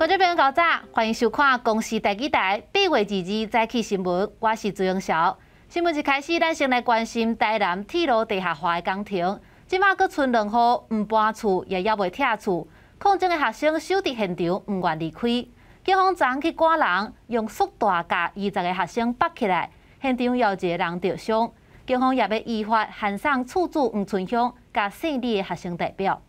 觀眾朋友，早，歡迎收看公視台語台8月22早起新聞，我是朱英韶。新聞一開始，咱先來關心台南鐵路地下化的工程。這馬閣賰兩雨，毋搬厝也猶未拆厝，抗爭的學生守佇現場，毋願離開。警方昨昏去趕人，用塑帶共20個學生縛起來，現場有一個人著傷。警方也欲依法函送厝主黃春香佮姓李的學生代表。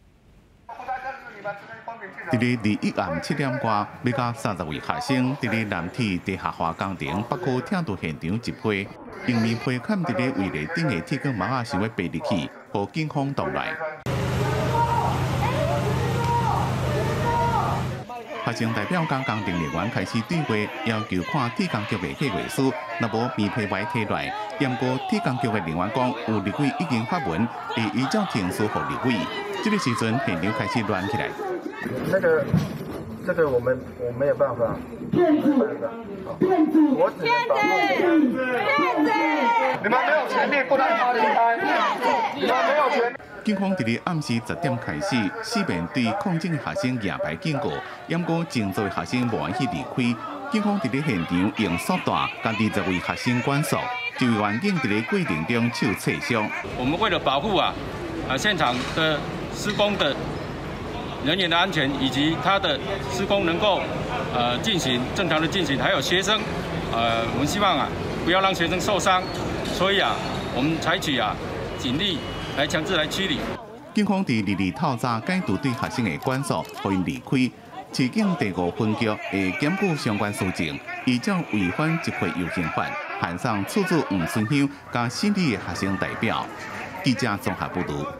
佇咧21暗7點外，欲到30位學生佇咧南鐵地下化工程北區拆除現場集會，用棉被崁佇咧圍籬頂的鐵鋼網仔想欲爬入去，予警方擋來。學生代表佮工程人員開始對話，要求看鐵工局的計劃書，若無棉被愛提落來。毋過鐵工局的人員講，有立委已經發文，會依照程序予立委。這個時陣現場開始亂起來。那個，這個我們我沒有辦法，騙子，騙子，我只能保護騙子，騙子，你們沒有權利不讓他離開，你們沒有權利。警方佇咧暗時10點開始，四面對抗爭的學生舉牌警告，毋過靜坐的學生無願意離開。警方佇咧現場用塑帶共20位學生管束，一位員警佇咧過程中手挫傷。我們為了保護現場的施工的人員的安全，以及他的施工能夠進行正常的進行，還有學生，我們希望不要讓學生受傷，所以我們採取警力來強制來驅離。警方佇二二透早解除對學生的管束，予𪜶離開。市警第五分局會檢舉相關事證，依照違反集會遊行法，函送厝主黃春香佮姓李的學生代表。記者綜合報導。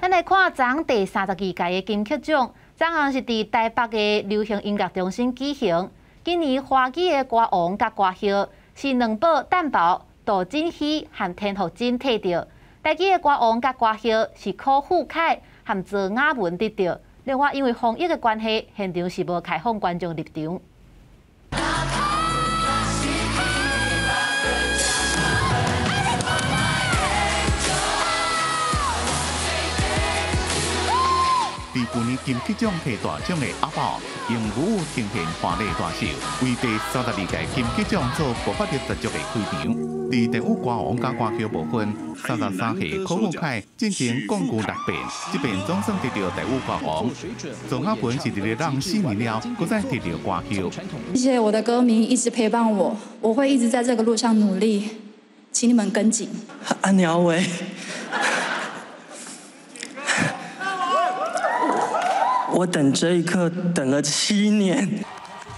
咱來看昨昏第32屆的金曲獎，昨昏是佇台北的流行音樂中心舉行。今年華語的歌王佮歌后是兩寶蛋寶、杜振熙和田馥甄摕著。台語的歌王佮歌后是柯富凱和趙雅文得著。另外，因為防疫的關係，現場是無開放觀眾入場。佇舊年金曲獎摕大獎的阿寶，用舞呈現華麗大秀，為第32屆金曲獎做爆發力十足的開場。佇第五歌王佮歌后部分，33歲柯富凱進行講句六遍，這遍總算得著第五歌王。趙雅文是佇咧人4年了，閣再得著歌后。謝謝我的歌迷一直陪伴我，我會一直在這個路上努力，請你們跟緊。阿鳥偉。我等這一刻等了7年。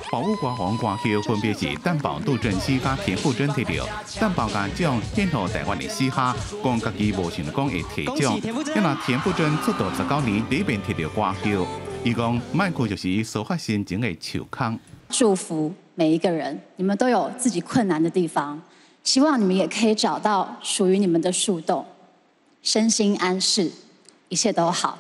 寶歌王歌后分別是蛋寶杜振熙佮田馥甄摕著，蛋寶共獎獻予台灣的嘻哈，講家己無想講會摕獎。啊若田馥甄出道19年，第一遍摕著歌后，伊講麥克就是伊抒發心情的樹空。祝福每一個人，你們都有自己困難的地方，希望你們也可以找到屬於你們的樹洞，身心安適，一切都好。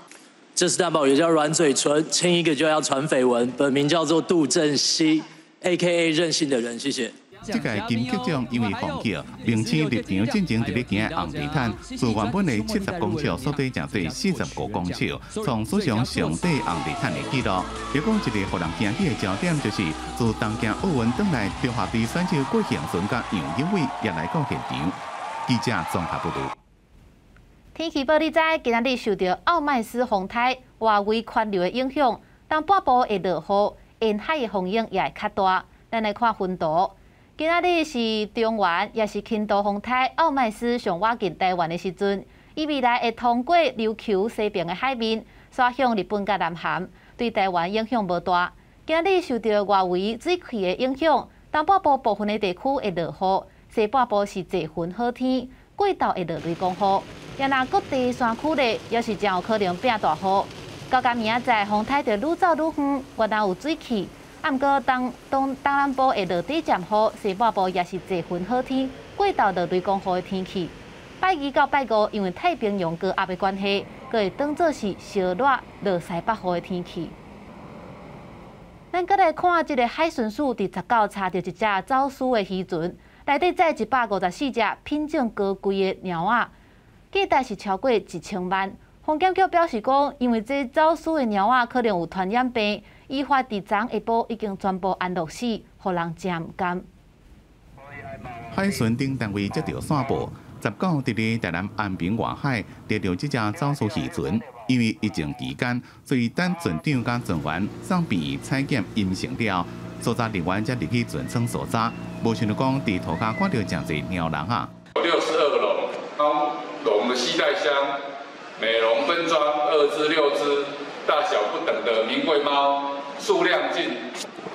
這是蛋寶，也叫軟嘴唇，親一個就要傳緋聞。本名叫做杜振熙，A.K.A 任性的人。謝謝。這屆金曲獎因為防疫，明星入場進前佇咧行紅地毯，自原本的70公尺縮短成做45公尺，創史上上短紅地毯的紀錄。又講一個予人驚喜的焦點，就是自東京奧運轉來，中華隊選手郭婞淳佮楊勇緯也來到現場。記者綜合報導。天氣報你知，今仔日受著奧麥斯風颱外圍環流的影響，東半部會落雨，沿海的風湧也會較大。咱來看雲圖，今仔日是中原，也是輕度風颱奧麥斯上倚近台灣的時陣，伊未來會通過琉球西邊的海面，徙向日本佮南韓，對台灣影響無大。今仔日受著外圍水汽的影響，東半部部分的地區會落雨，西半部是濟雲好天，過晝會落雷公雨。也若各地山區咧，也是誠有可能變大雨。到今明仔載，風颱就愈走愈遠，原來有水汽。啊，毋過東東東南部會落短暫雨，西半部也是濟雲好天，過晝落雷公雨的天氣。拜二到拜五，因為太平洋高壓的關係，閣會當做是燒熱落西北雨的天氣。咱閣來看這个海巡署佇19查著一隻走私的漁船，內底載154隻品種高貴的貓仔。價值是超過1000萬。防檢局表示講，因為這走私的貓仔可能有傳染病，依法佇昨下晡已經全部安樂死，予人誠毋甘。海巡等單位接著線報，19佇咧台南安平外海掠著這隻走私漁船，因為疫情期間，所以等船長佮船員送病院採檢陰性了，搜查人員才入去船艙搜查，無想著講佇塗跤看著誠濟貓籠仔。 62個籠，貓籠的攜帶箱，美容分裝2至6隻，大小不等的名貴貓，數量近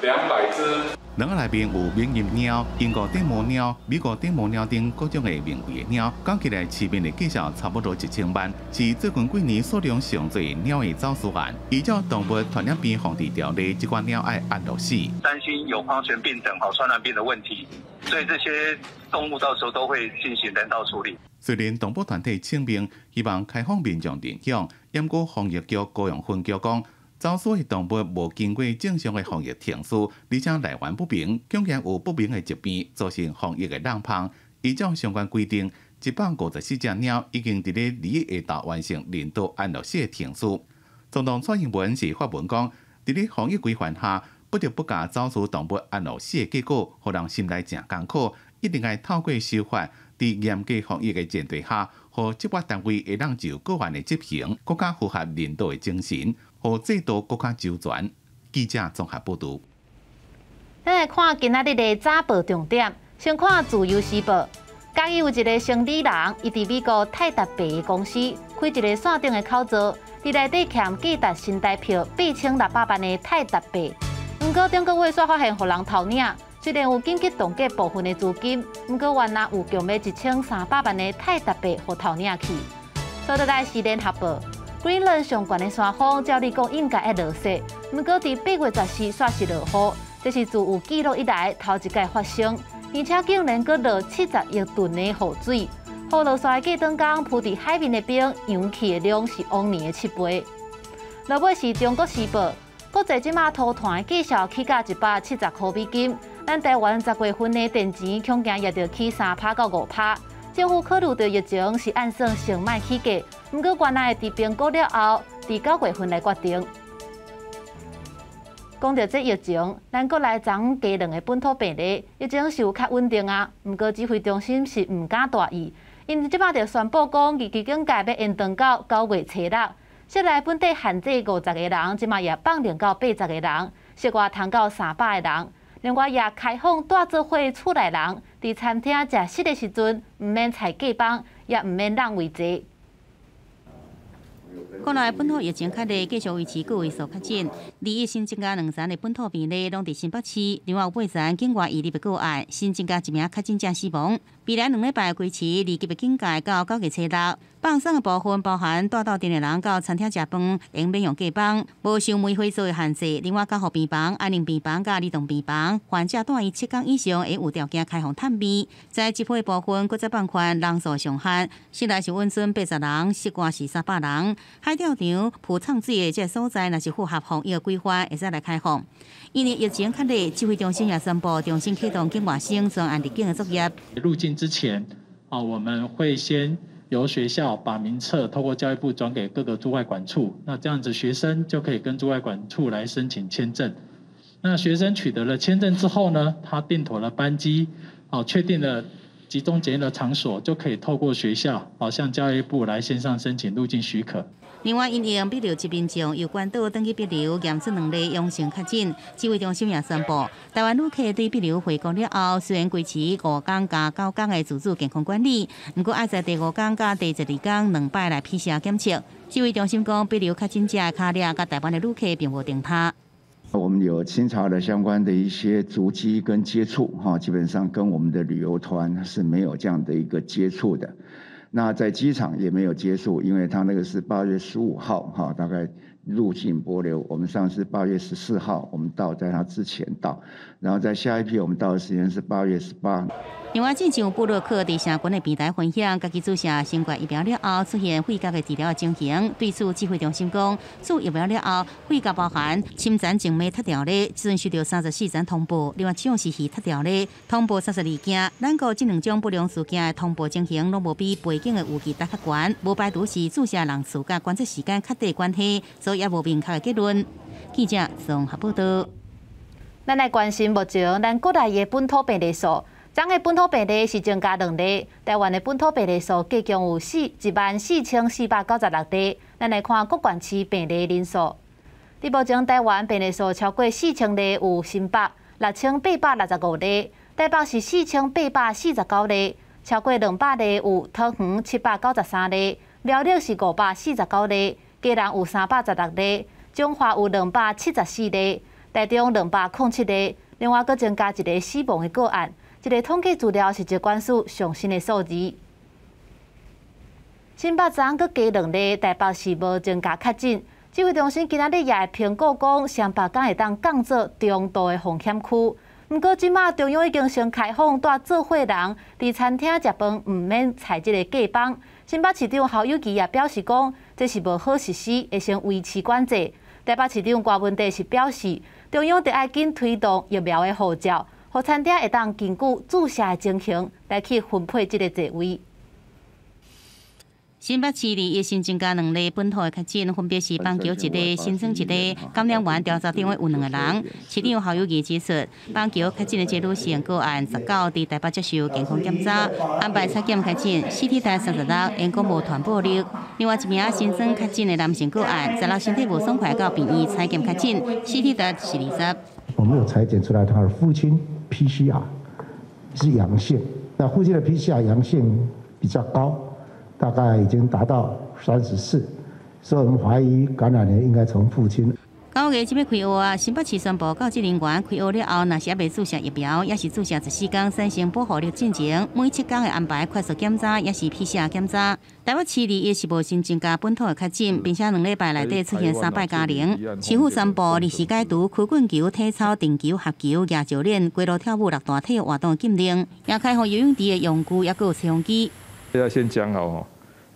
200隻。籠仔內面有緬因貓、英國短毛貓、美國短毛貓等各種的名貴的貓，講起來市面的價值差不多1000萬，是最近幾年數量上濟貓的走私案。依照動物傳染病防治條例，這款貓愛安樂死。擔心有狂犬病等吼傳染病的問題，所以這些動物到時候都會進行人道處理。雖然動保團體請命，希望開放民眾認養，毋過防疫局高雄分局講，走私的動物無經過正常的防疫程序，而且來源不明，恐驚有不明的疾病，造成防疫的漏縫。依照相關規定，154隻貓已經佇咧2日下晝完成人道安樂死的程序。總統蔡英文是發文講，佇咧防疫規範下，不得不共走私動物安樂死的結果，予人心內誠艱苦，一定愛透過修法，佇嚴格防疫的前提下，予執法單位會當就個案的執行，閣較符合人道的精神，予制度閣較周全。記者綜合報導。咱來看今仔日的早報重點，先看《自由時報》。嘉義有一个生理人，伊佇美國泰達幣的公司開一個線頂的口座，佇內底欠價值新台票8600萬的泰達幣。毋過頂個月煞發現予人偷領，雖然有緊急凍結部分的資金，毋過原來有強欲1300萬的泰達幣予偷領去。所落來是聯合報。Greenland 上懸的山峰，照理講應該愛落雪，毋過佇8月14煞是落雨，這是自有記錄以來頭一擺發生，而且竟然閣落70億噸的雨水。雨落煞的隔當工，鋪佇海面的冰融去的量是往年的7倍。落尾是中國時報，國際這馬塗炭的價數起價170塊美金，咱台灣10月份的電錢恐驚也著起3趴到5趴。政府考慮著疫情是按算先莫起價，毋過原來佇評估了後，佇9月份來決定。講著這疫情，咱國內昨昏加兩个本土病例，疫情是有較穩定啊。毋過指揮中心是毋敢大意，𪜶這擺就宣布講，二級警戒欲延長到9月初6。室內本地限制50個人，這擺也放寬到80個人，室外通到300個人。另外也開放蹛做伙厝內人，佇餐廳食食的時陣，毋免裁隔板，也毋免讓位坐。國內本土疫情較熱，繼續維持個位數確診。21新增加兩層的本土病例，攏佇新北市。另外有八層境外移入的個案，新增加一名確診者死亡。未來2禮拜維持二級的警戒到9月初6。放鬆的部分包含蹛鬥陣的人到餐廳食飯，會免用隔板，無受門會所的限制。另外，加護病房、安寧病房佮兒童病房，患者蹛院7工以上，會有條件開放探病。在集會部分，閣再放寬人數上限，室內是允准80人，室外是300人。海釣場、浮沖水的這个所在，若是符合防疫規範，會使來開放。因為疫情較熱，指揮中心也宣布重新啟動境外生專案入境的作業。入境之前，啊，我們會先由學校把名冊透過教育部轉給各個駐外館處，那這樣子學生就可以跟駐外館處來申請簽證。那學生取得了簽證之後呢，他訂妥了班機，哦，確定了集中檢疫的場所，就可以透過學校，哦，向教育部來線上申請入境許可。另外，因應帛琉籍民眾由關島轉去帛琉驗出兩例陽性確診，指揮中心也宣布，台灣旅客對帛琉回國了後，雖然維持5天加9天的自主健康管理，毋過愛在第五天佮第12天兩擺來 PCR 檢測。指揮中心講，帛琉確診者的跤跡佮台灣的旅客並無重疊。我們有清查了相關的一些足跡跟接觸，哈，基本上跟我們的旅遊團是沒有這樣的一個接觸的。那在機場也沒有接觸，因為他那個是8月15號，哈，大概入境帛琉。我們上次8月14號，我們到在他之前到，然後在下一批我們到的時間是8月18。另外，之前有部落客佇社群的平台分享，家己注射新冠疫苗了後出現血壓的治療的情形。對此，指揮中心講，注疫苗了後，血壓包含深層靜脈脫掉咧，這陣收著34層通報；另外，一種是魚脫掉咧，通報32件。咱國這兩種不良事件的通報情形，攏無比背景的有機值較懸，無排除是注射人次佮觀察時間較短關係，所以也無明確的結論。記者綜合報道。咱來關心目前咱國內的本土病例數。昨昏的本土病例是增加兩例，台灣的本土病例數計共有14,496例。咱來看各縣市病例人數。佇目前台灣病例數超過4000例，有新北6865例，台北是4849例，超過200例有桃園793例，苗栗是549例，基隆有316例，彰化有274例，台中207例，另外閣增加一个死亡的個案。這个統計資料是疾管署上新的數字。新北昨昏閣加兩例，台北市無增加確診。指揮中心今仔日也會評估講，雙北敢會當降做中度的風險區。毋過這馬中央已經先開放，帶做伙人佇餐廳食飯，毋免採這个隔板。新北市長侯友宜也表示講，這是無好實施，會先維持管制。台北市長柯文哲是表示，中央得愛緊推動疫苗的護照，予餐廳會當根據注射的情形來去分配這个座位。新北市二一新增加兩例本土的確診，分別是板橋一例、新莊一例，感染源調查單位有兩個人。市長侯友宜指出，板橋確診的這女性個案19佇台北接受健康檢查，安排採檢確診，CT 值36，因講無傳播力。另外一名新莊確診的男性個案，16身體無爽快到病院採檢確診，CT 值是20。我們有採檢出來，他的父親 PCR 是陽性，那父親的 PCR 陽性比較高。大概已經達到34，所以我們懷疑感染源應該從父親。 9月這欲開學啊，新北市宣布，教職人員開學了後，若是猶未注射疫苗，抑是注射14天產生保護力進前，每7天會安排快速檢查，抑是 PCR 檢查。台北市二一是無新增加本土的確診，並且兩禮拜內底出現三擺加零。市府宣布臨時解除曲棍球、體操、擲球、合球、舉石鏈、街路跳舞六大體育活動禁令，也開放游泳池的用具，抑閣有吹風機。要先講好哦，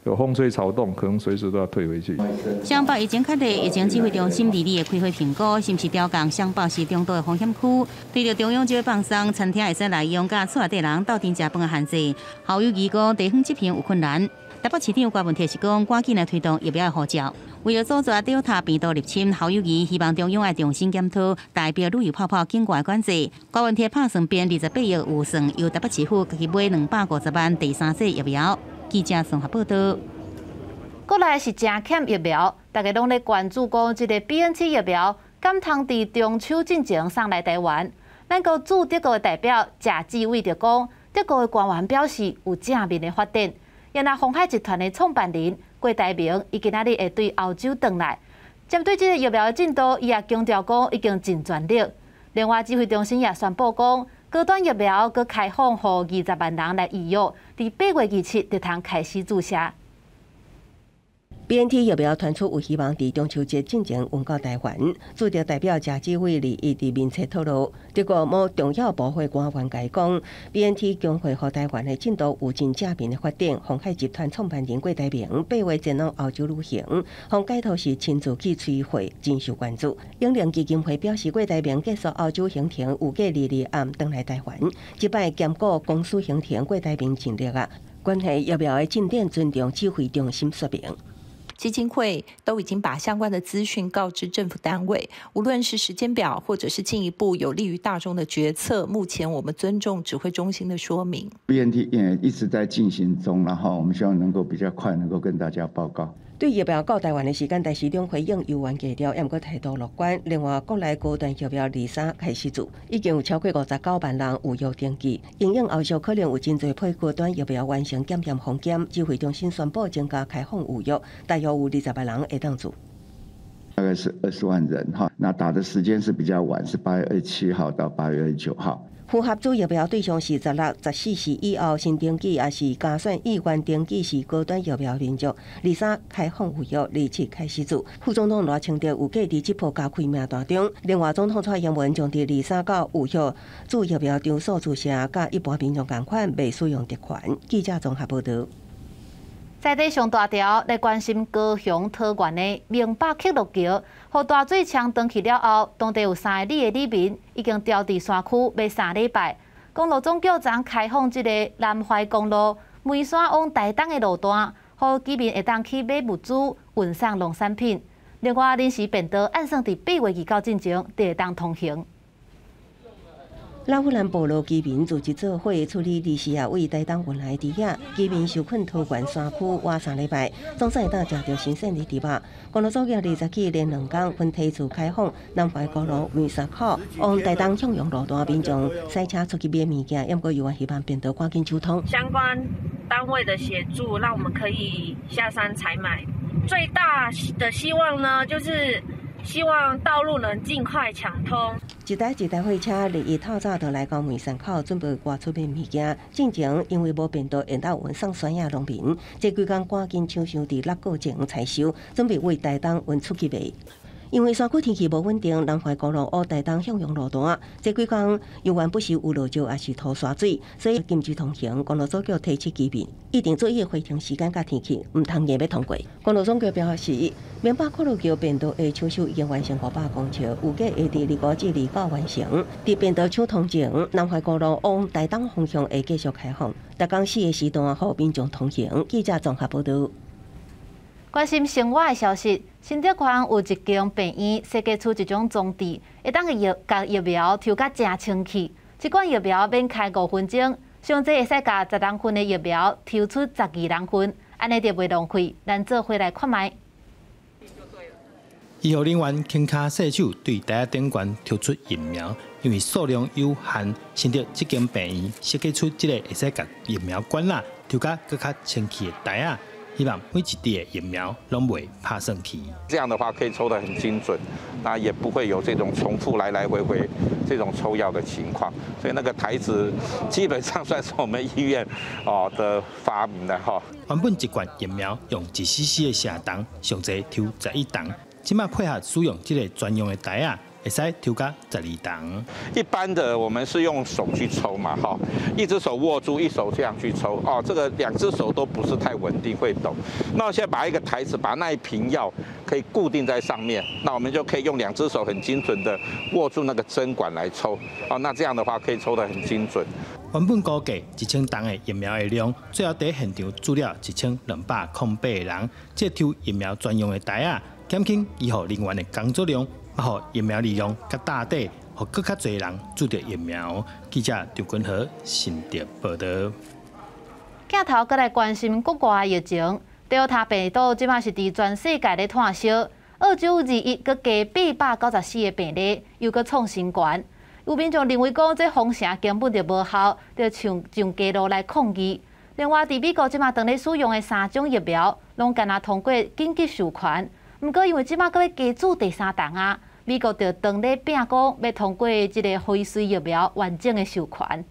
有風吹草動，可能隨時都要退回去。雙北疫情確認，疫情指揮中心二日的開會評估，是毋是調降雙北是中度的風險區？對著中央這欲放鬆，餐廳會使內用，佮厝內底人鬥陣食飯的限制。侯友宜講地方執行有困難。台北市長柯文哲是講，趕緊來推動疫苗的護照。為了阻絕德爾塔病毒入侵，侯友宜希望中央愛重新檢討台北旅遊泡泡境外管制。柯文哲拍算編28億預算，由台北市府家己買250萬第三劑疫苗。記者綜合報道。過來是誠欠疫苗，大家攏咧關注講，這个 BNT 疫苗敢通佇中秋進前送來台灣。咱國駐德國的代表賈志偉就講，德國的官員表示有正面的發展。也若鴻海集團的創辦人郭台銘，伊今仔日會對歐洲轉來。針對這个疫苗的進度，伊也強調講已經盡全力。另外，指揮中心也宣布講，高端疫苗閣開放予20萬人來預約，佇8月27就通開始注射。 BNT 疫苗傳出有希望佇中秋節進前運到台灣。駐德代表賈志偉二一佇面冊透露，德國某重要部會官員共伊講，BNT 供貨予台灣的進度有真正面的發展。鴻海集團創辦人郭台銘8月前往歐洲旅行，予解套是親自去催貨，真受關注。永齡基金會表示，郭台銘結束歐洲行程，預計22暗轉來台灣。這擺兼顧公司行程，郭台銘盡力啊。關係疫苗的進展，尊重指揮中心說明。基金會都已經把相關的資訊告知政府單位，無論是時間表，或者是進一步有利於大眾的決策，目前我們尊重指揮中心的說明。 BNT 也一直在進行中，然後我們希望能夠比較快能夠跟大家報告。對疫苗到台灣的時間，台市長回應猶原低調，猶毋過態度樂觀。另外，國內高端疫苗23開始注，已經有超過59萬人預約登記。因應後續可能有真濟批高端疫苗完成檢驗風險，指揮中心宣布增加開放預約，大約有20萬人會當注。大概是20萬人哈，那打的時間是比較晚，是8月27號到8月29號。符合注疫苗對象是16、14歲以後新登記，抑是加選意願登記是高端疫苗民眾。23開放預約，27開始注。副總統賴清德預計佇這波加開名單中。另外，總統蔡英文將佇23到預約注疫苗場所注射，佮一般民眾仝款，袂使用特權。記者綜合報導。在地上大條來關心高雄桃園的明百客陸橋，予大水沖斷去了後，當地有3里的里民已經牢佇山區欲3禮拜。公路總局昨開放這個南懷公路梅山往台東的路段，予居民會當去買物資、運送農產品。另外，臨時便道按算佇8月2號進前就會當通行。老虎南部落居民組織做伙處理臨時啊，為台東運來的豬仔，居民受困桃園山區倚3禮拜，總算會當食著新鮮的豬肉。公路總局20起連兩工分梯次開放南懷公路梅山口往台東向陽路段，民眾駛車出去買物件，毋過猶原希望便道趕緊搶通。相關單位的協助，讓我們可以下山採買。最大的希望呢，就是希望道路能盡快搶通。一台一台貨車日透早就來到梅山口，準備外出買物件。進前因為無便道，會當運送山野農民，這幾工趕緊搶收佇六個前採收，準備為台東運出去賣。因為山區天氣無穩定，南懷公路往台東向陽路段，這幾工猶原不時有落石抑是土沙水，所以禁止通行。公路總局提醒居民，一定注意回程時間佮天氣，毋通硬欲通過。公路總局表示，明百闊路橋便道的搶修已經完成500公尺，預計會佇25至29完成。佇便道搶通前，南懷公路往台東方向會繼續開放，逐工四個時段予民眾通行。記者綜合報導。關心生活的消息，新竹縣有一間病院設計出一種裝置，會當疫共疫苗抽甲誠清氣。這款疫苗免開5分鐘，上濟會使共10人份的疫苗抽出12人份，按呢就袂浪費。咱做伙來看覓。醫護人員輕跤細手對台仔頂懸抽出疫苗，因為數量有限，新竹這間病院設計出這個會使共疫苗管仔抽甲閣較清氣的台仔。希望每一滴的疫苗攏袂拍散去。這樣的話可以抽得很精準，那也不會有這種重複來來回回這種抽藥的情況。所以那個台子基本上算是我們醫院哦的發明的哈。原本一罐疫苗用1 cc 的射筒，上濟抽11筒，這馬配合使用這個專用的台仔，會使抽甲12筒。一般的我們是用手去抽嘛，哈，一隻手握住，一手這樣去抽，哦，這個兩隻手都不是太穩定，會抖。那我現在把一個台子，把那一瓶藥可以固定在上面，那我們就可以用兩隻手很精準的握住那個針管來抽，哦，那這樣的話可以抽得很精準。原本估計1000筒的疫苗的量，最後佇現場注了1208人，這抽疫苗專用的台仔，減輕醫護人員的工作量。予疫苗利用較大底，予閣較濟人注著疫苗。記者張君和新竹報導。鏡頭閣來關心國外疫情，德爾塔病毒這馬是佇全世界咧湠燒，澳洲21閣加894個病例，又閣創新高。有民眾認為講，這封城根本就無效，就上上街路來抗議。另外，佇美國這馬當咧使用的三種疫苗，攏干焦通過緊急授權。毋過，因為這馬閣欲加注第三筒啊，美國就當咧拚講欲通過這個輝瑞疫苗完整的授權。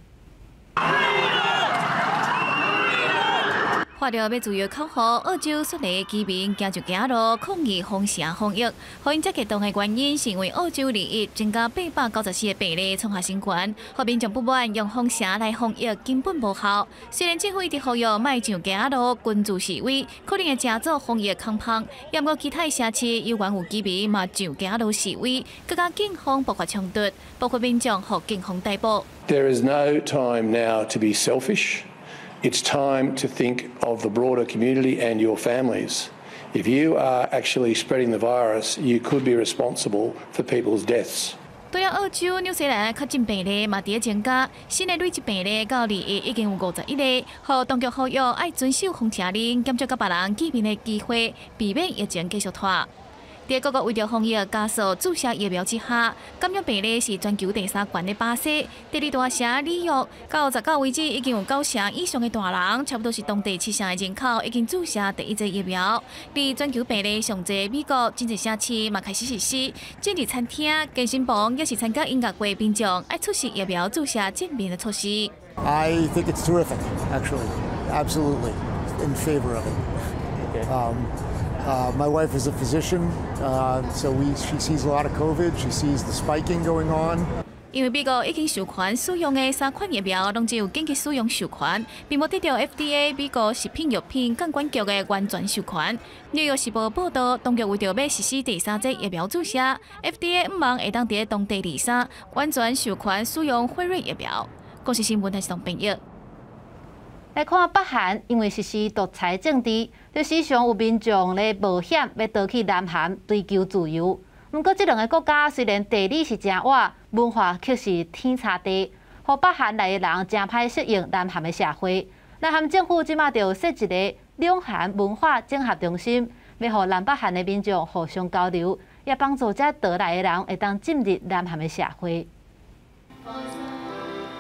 看著欲自由口號，澳洲雪梨居民行上街路抗議封城防疫。予𪜶遮激動的原因，是因為澳洲21增加894個病例創下新高，予民眾不滿用封城來防疫根本無效。雖然政府一直呼籲莫上街路群聚示威，可能會成做防疫空縫。毋過其他城市猶原有居民嘛上街路示威，閣佮警方爆發衝突，包括民眾予警方逮捕。 There is no time now to be selfish. It's time to think of the broader community and your families. If you are actually spreading the virus, you could be responsible for people's deaths. 除了澳洲、紐西蘭確診病例嘛佇咧增加，新的累積病例到21已經有51例。予當局呼籲愛遵守封城令，減少佮別人見面的機會，避免疫情繼續拖。佇各國為著防疫加速注射疫苗之下，感染病例是全球第三懸的巴西，第二大城里約，到19為止已經有9成以上的大人，差不多是當地7成的人口已經注射第一劑疫苗。佇全球病例上濟美國，真濟城市嘛開始實施，進入餐廳、健身房，抑是參加音樂會民眾愛出示疫苗注射證明的措施。 I think it's terrific, actually, absolutely in favor of it. My wife is a physician, so she sees a lot of COVID. She sees the spiking going on. 因為美國已經授權使用的三款疫苗，攏只有緊急使用授權，並無得到 FDA 美國食品藥品監管局的完全授權。紐約時報報導，當局為著欲實施第三劑疫苗注射，FDA 向望會當佇當地23完全授權使用輝瑞疫苗。公視新聞台是編譯。來看北韓，因為實施獨裁政治，就時常有民眾咧冒險欲逃去南韓追求自由。毋過，這兩个國家雖然地理是誠倚，文化卻是天差地，予北韓來的人誠歹適應南韓的社會。南韓政府這馬就設一个兩韓文化整合中心，欲予南北韓的民眾互相交流，也幫助遮逃來的人會當進入南韓的社會。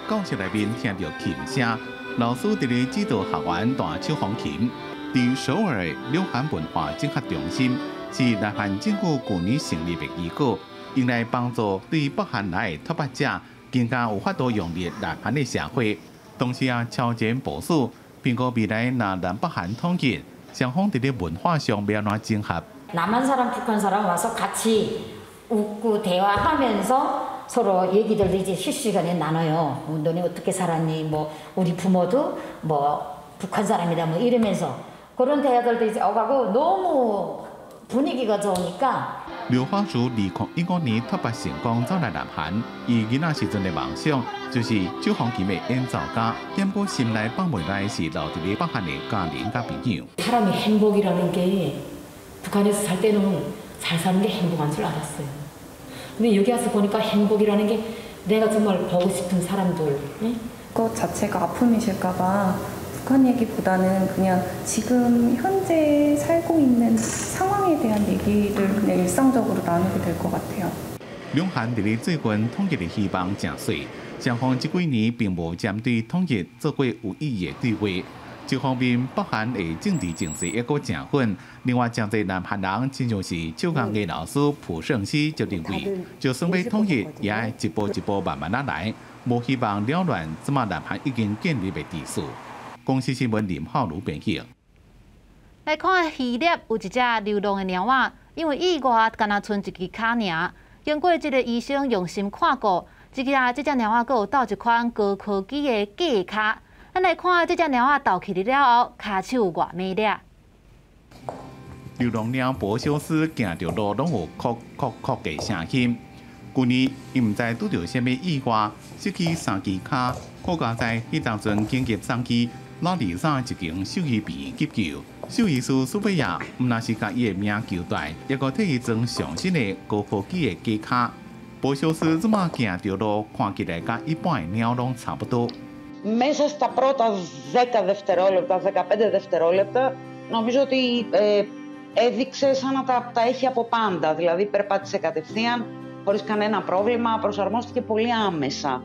教室內面聽著琴聲，老師佇咧指導學員彈手風琴。佇首爾的兩韓文化整合中心是南韓政府舊年成立的機構，用來幫助對北韓來的脫北者更加有法度融入南韓的社會。同時也超前部署，評估未來若南北韓統一，雙方佇咧文化上欲按怎整合。 남한 사람, 북한 사람 와서 같이 웃고 대화하면서 서로 얘기들 이제 실시간에 나눠요. 너네 어떻게 살았니? 뭐 우리 부모도 뭐 북한 사람이다 뭐 이러면서 그런 대화들도 이제 오가고 너무 분위기가 좋으니까. 劉花珠2015年脫北成功走來南韓，伊囡仔時陣的夢想就是手風琴的演奏家。不過心內放袂來是留佇咧北韓的家人佮朋友。 사람이 행복이라는 게 북한에서 살 때는 잘 사는 게 행복한 줄 알았어요. 근데 여기 와서 보니까 행복이라는 게 내가 정말 보고 싶은 사람들. 응? 그것 자체가 아픔이실까 봐 북한 얘기보다는 그냥 지금 현재 살고 있는 상황에 대한 얘기를 그냥 일상적으로 나누게 될 것 같아요. 兩韓佇咧最近統一的希望誠細，雙方這幾年並無針對統一做過有意義的對話。一方面，北韓的政治情勢猶閣誠混；另外，誠濟南韓人，親像是手工藝老師朴勝熙就認為，就算欲統一，也愛一步一步慢慢仔來，無希望擾亂這馬南韓已經建立的秩序。公視新聞林浩如編譯。來看希臘有一隻流浪的貓仔，因為意外，干焦賰一支跤爾。經過這个醫生用心看顧，這隻貓仔閣有鬥一款高科技的假跤。咱來看這隻貓仔鬥起來了後，跤手有偌美麗。流浪貓博修斯行著路攏有叩叩叩的聲音。舊年伊毋知拄著啥物意外，失去三支跤，好佳哉彼當陣緊急送去拉里薩一間獸醫病院急救。獸醫師蘇菲亞毋但是共伊的命救大，猶閣替伊裝上新的高科技的假跤。博修斯這馬行著路，看起來佮一般的貓攏差不多。 Μέσα στα πρώτα 10 δευτερόλεπτα, 15 δευτερόλεπτα, νομίζω ότι έδειξε σαν να τα έχει από πάντα. Δηλαδή, περπάτησε κατευθείαν, χωρίς κανένα πρόβλημα, προσαρμόστηκε πολύ άμεσα.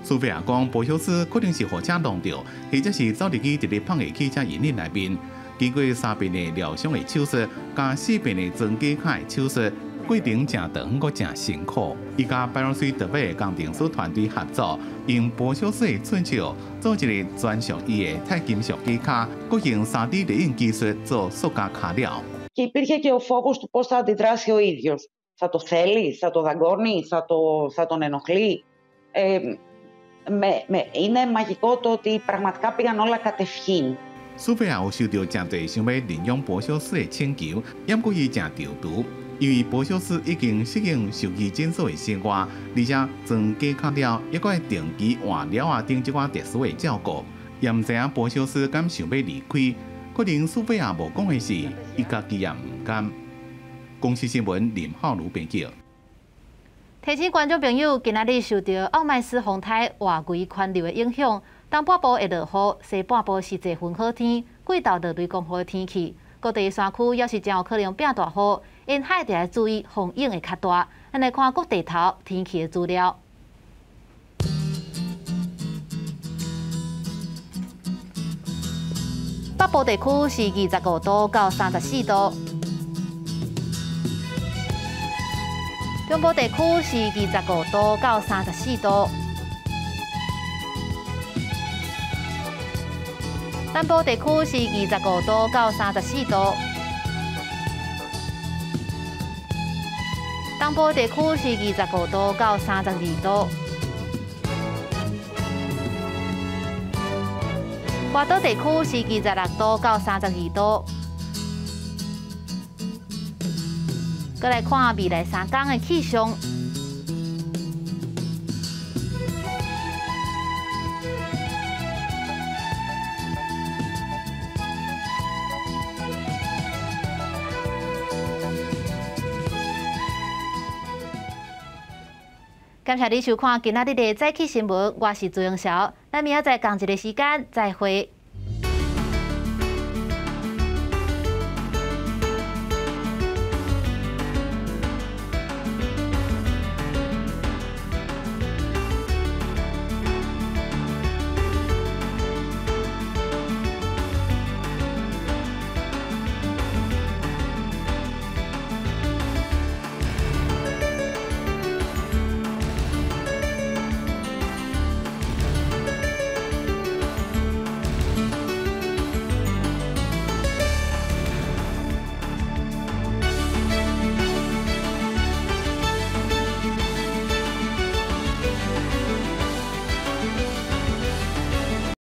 蘇菲亞講，博修斯可能是予車挵著，或者是走入去一个放的汽車引擎內面。經過三遍的療傷的手術，加四遍的裝假跤的手術，過程誠長，閣誠辛苦。伊佮百老匯特別的工程師團隊合作，用博修斯的寸手做一个專屬伊的鈦金屬假跤，閣用3D 列印技術做塑膠跤料。 Και υπήρχε και ο φόβος του πώς θα αντιδράσει ο ίδιος. Θα το θέλει, θα το δαγκώνει, θα τον ενοχλεί. Είναι μαγικό το ότι πραγματικά πήγαν όλα κατευχήν. 蘇菲亞有收到誠濟想欲領養博修斯的請求，毋過伊誠躊躇，因為博修斯已經適應獸醫診所的生活，而且裝假跤了，猶閣愛定期換料仔等這款特殊的照顧，也毋知影博修斯敢想欲離開。可能蘇菲亞無講的是，伊家己也毋甘。公視新聞林浩如編輯。提醒觀眾朋友，今仔日受著奧麥斯風颱外圍環流的影響，東半部會落雨，西半部是濟雲好天，季豆落雷公雨的天氣。各地山區猶是真有可能變大雨，沿海就愛注意風湧會較大。咱來看各地頭天氣的資料。北部地區是25度到34度，中部地區是25度到34度，南部地區是25度到34度，東部地區是25度到32度。外島地區是26度到32度。閣來看未來3天的氣象。感謝你收看今仔日的早起新聞，我是朱永韶，咱明仔載仝一个時間再會。